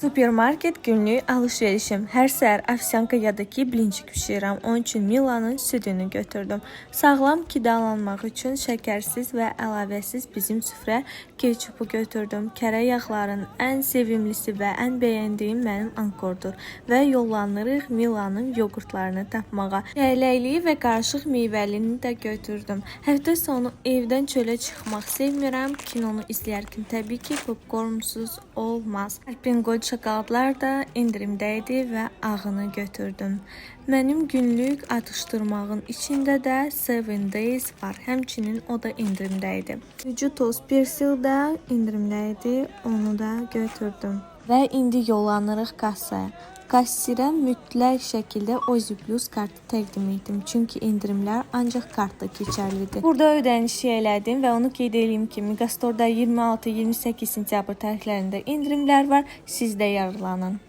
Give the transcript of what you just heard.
Supermarket günlük alışverişim. Hər səhər ovsyanka ya da ki blinçik bişirirəm. Onun üçün Milanın südünü götürdüm. Sağlam qidalanmaq üçün şəkərsiz və əlavəsiz bizim süfrə ketçupu götürdüm. Kərə yağların ən sevimlisi və ən bəyəndiyim mənim Ankordur və yollanırıq Milanın yoğurtlarını tapmağa. Lələkliyi və qarışıq meyvəlini də götürdüm. Həftə sonu evdən çölə çıxmaq sevmirəm. Kinonu izləyərkən təbii ki, popkornsuz olmaz. Alpen Gold şokoladlar da endirimdə idi və ağını götürdüm. Mənim günlük atışdırmağın içində də 7 Days var. Həmçinin o da endirimdə idi. Cücü toz persil də endirimdə idi. Onu da götürdüm. Və indi yollanırıq kassaya. Kassirə mütləq şəkildə Ozi Plus kartı təqdim etdim. Çünki endirimlər ancaq kartla keçərlidir. Burada ödənişi elədim və onu qeyd eləyim ki, Megastorda 26-28 sentyabr tarixlərində endirimlər var. Siz də yararlanın.